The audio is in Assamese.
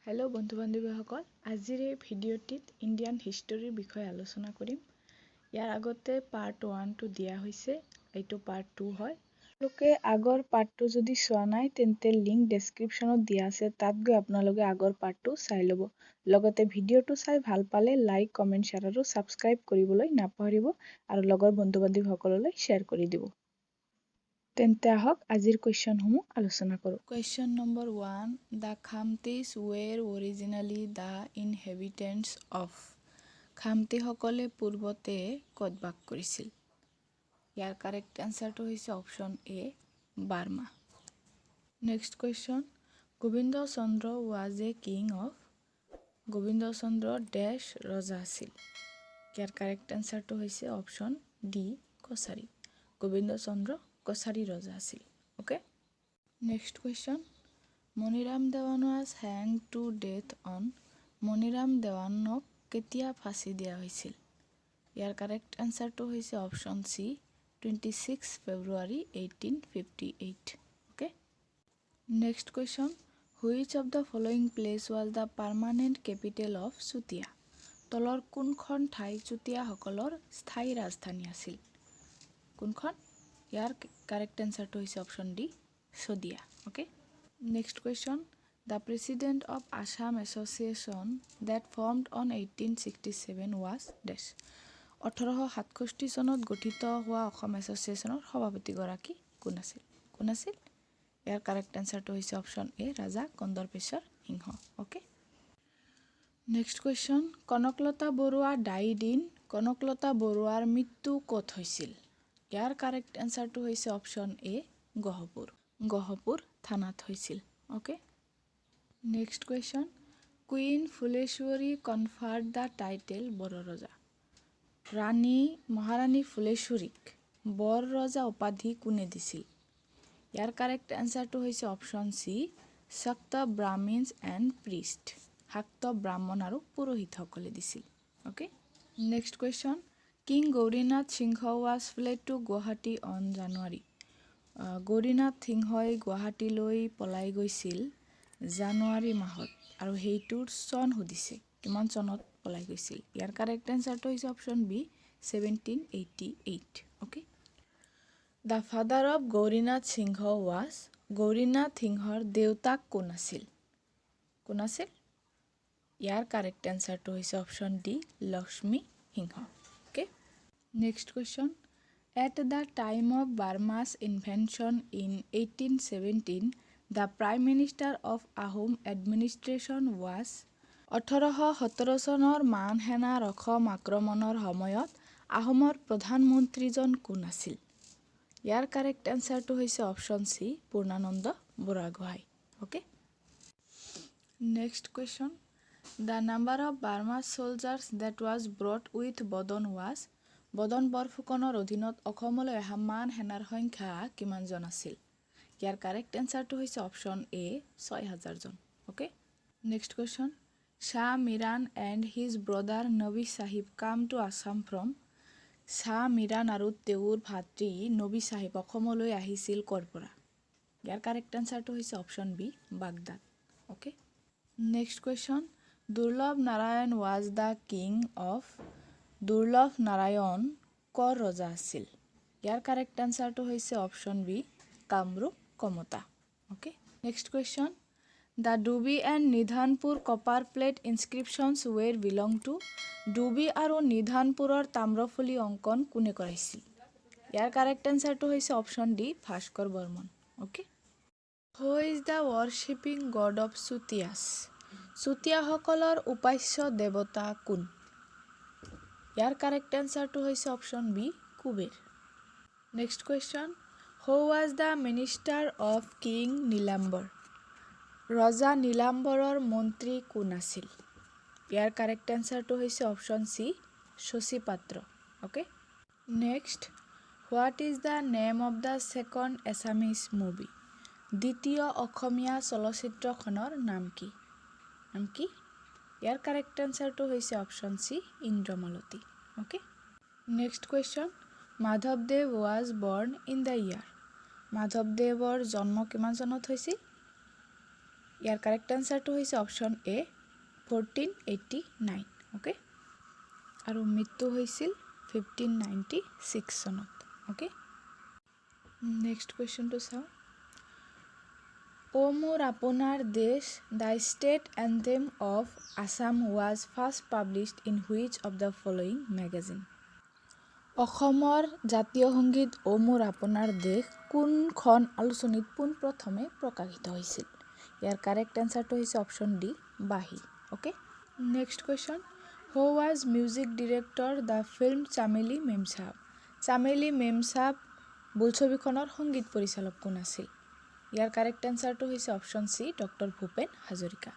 হেল্ল' বন্ধু বান্ধৱীসকল, আজিৰ এই ভিডিঅ'টিত ইণ্ডিয়ান হিষ্টৰীৰ বিষয়ে আলোচনা কৰিম। ইয়াৰ আগতে পাৰ্ট ওৱানটো দিয়া হৈছে, এইটো পাৰ্ট টু হয়। আপোনালোকে আগৰ পাৰ্টটো যদি চোৱা নাই, তেন্তে লিংক ডেছক্ৰিপশ্যনত দিয়া আছে, তাত গৈ আপোনালোকে আগৰ পাৰ্টটো চাই ল'ব। লগতে ভিডিঅ'টো চাই ভাল পালে লাইক, কমেণ্ট, শ্বেয়াৰ আৰু ছাবস্ক্ৰাইব কৰিবলৈ নাপাহৰিব আৰু লগৰ বন্ধু বান্ধৱীসকললৈ শ্বেয়াৰ কৰি দিব। তেন্তে আহক, আজিৰ কুৱেশ্যনসমূহ আলোচনা কৰোঁ। Question number 1: The Khamtis were originally the inhabitants of? খামতিসকলে পূৰ্বতে ক'ত বাস কৰিছিল? ইয়াৰ কাৰেক্ট এনচাৰটো হৈছে option A, Burma. Next question: Gobinda Chandra was a king of? Gobinda Chandra ডেছ ৰজা আছিল। ইয়াৰ কাৰেক্ট এনচাৰটো হৈছে অপশ্যন ডি, কছাৰী। গোবিন্দ চন্দ্ৰ কছাৰী ৰজা আছিল। Okay, next question: Maniram Dewan was hanged to death on? Maniram দেৱানক কেতিয়া ফাঁচি দিয়া হৈছিল? ইয়াৰ কাৰেক্ট এনচাৰটো হৈছে option C, 26 February 1858. Okay, next question: Which of the following place was the permanent capital of Chutia? তলৰ কোনখন ঠাই চুতীয়াসকলৰ স্থায়ী ৰাজধানী আছিল? কোনখন? ইয়াৰ কাৰেক্ট এনচাৰটো হৈছে option D, Sadiya. Okay, next question: The president of Assam Association that formed on 1867 was dash. 1867 চনত গঠিত হোৱা অসম এছ'চিয়েশ্যনৰ সভাপতিগৰাকী কোন আছিল? কোন আছিল? ইয়াৰ কাৰেক্ট এনচাৰটো হৈছে option A, Raja Kandarpeswar Singha. Okay, next question: Kanaklata Barua died in? Kanaklata বৰুৱাৰ মৃত্যু ক'ত হৈছিল? ইয়াৰ কাৰেক্ট এনচাৰটো হৈছে অপশ্যন এ, গহপুৰ। গহপুৰ থানাত হৈছিল। Okay, next question: Queen Phuleswari conferred the title Bororoja. ৰাণী মহাৰাণী ফুলেশ্বৰীক বৰ ৰজা উপাধি কোনে দিছিল? ইয়াৰ কাৰেক্ট এনচাৰটো হৈছে option C, Shakta Brahmins and priest. শাক্ত ব্ৰাহ্মণ আৰু পুৰোহিতসকলে দিছিল। Okay, next question: King Gaurinath Singha was fled to Guwahati on January? Gaurinath সিংহই গুৱাহাটীলৈ পলাই গৈছিল জানুৱাৰী মাহত আৰু সেইটোৰ চন সুধিছে, কিমান চনত পলাই গৈছিল? ইয়াৰ কাৰেক্ট এনচাৰটো হৈছে option B, 1788. Okay, the father of Gaurinath Singha was? Gaurinath সিংহৰ দেউতাক কোন আছিল? কোন আছিল? ইয়াৰ কাৰেক্ট এনচাৰটো হৈছে option D, Lakshmi Singha. Okay, next question: At the time of Burma's invasion in 1817, the prime minister of Ahom administration was? 1817 চনৰ মান সেনাৰ অসম আক্ৰমণৰ সময়ত আহোমৰ প্ৰধানমন্ত্ৰীজন কোন আছিল? ইয়াৰ কাৰেক্ট এনচাৰটো হৈছে option C, Purnananda Burhagohain. Okay, next question: The number of Burma soldiers that was brought with Badan was? বদন বৰফুকনৰ অধীনত অসমলৈ অহা মান সেনাৰ সংখ্যা কিমানজন আছিল? ইয়াৰ কাৰেক্ট এনচাৰটো হৈছে অপশ্যন এ, 6000জন। Okay, next question: Shah Miran and his brother Nabi Sahib came to Assam from? Shah Miran আৰু তেওঁৰ ভাতৃ নবী চাহিব অসমলৈ আহিছিল ক'ৰ পৰা? ইয়াৰ কাৰেক্ট এনচাৰটো হৈছে option B, Baghdad. Okay, next question: Durlabh Narayan was the king of? Durlabh Narayan কৰ ৰজা আছিল? ইয়াৰ কাৰেক্ট এনচাৰটো হৈছে option B, Kamrup Kamata. Okay, next question: The Dubi and Nidhanpur copper plate inscriptions were belong to? ডুবি আৰু নিধানপুৰৰ তাম্ৰফলি অংকন কোনে কৰাইছিল? ইয়াৰ কাৰেক্ট এনচাৰটো হৈছে option D, Bhaskar Barman. Okay, who is the worshipping god of Chutiyas? চুতীয়াসকলৰ উপাস্য দেৱতা কোন? ইয়াৰ কাৰেক্ট এনচাৰটো হৈছে option B, Kuber. Next question: Who was the minister of King Nilambar? ৰজা নীলাম্বৰৰ মন্ত্ৰী কোন আছিল? ইয়াৰ কাৰেক্ট এনচাৰটো হৈছে option C, Shachipatra. Okay, next: What is the name of the second Assamese movie? দ্বিতীয় অসমীয়া চলচ্চিত্ৰখনৰ নাম কি? নাম কি? ইয়াৰ কাৰেক্ট এনচাৰটো হৈছে option C, Indramalati. Okay, next question: Madhabdev was born in the year? মাধৱদেৱৰ জন্ম কিমান চনত হৈছিল? ইয়াৰ কাৰেক্ট এনচাৰটো হৈছে option A, 1489, okay. আৰু মৃত্যু হৈছিল 1596 চনত, অ'কে। নেক্সট কুৱেশ্যনটো চাওঁ। অ' মোৰ আপোনাৰ দেশ, the state anthem of Assam, was first published in which of the following magazine? অসমৰ জাতীয় সংগীত অ' মোৰ আপোনাৰ দেশ কোনখন আলোচনীত পোনপ্ৰথমে প্ৰকাশিত হৈছিল? ইয়াৰ কাৰেক্ট এনচাৰটো হৈছে অপশ্যন ডি, বাঁহী, okay. Next question, who was music director the film Chameli Memsahib? Chameli Memsahib বোলছবিখনৰ সংগীত পৰিচালক কোন আছিল? ইয়াৰ কাৰেক্ট এনচাৰটো হৈছে option C, doctor Bhupen Hazarika.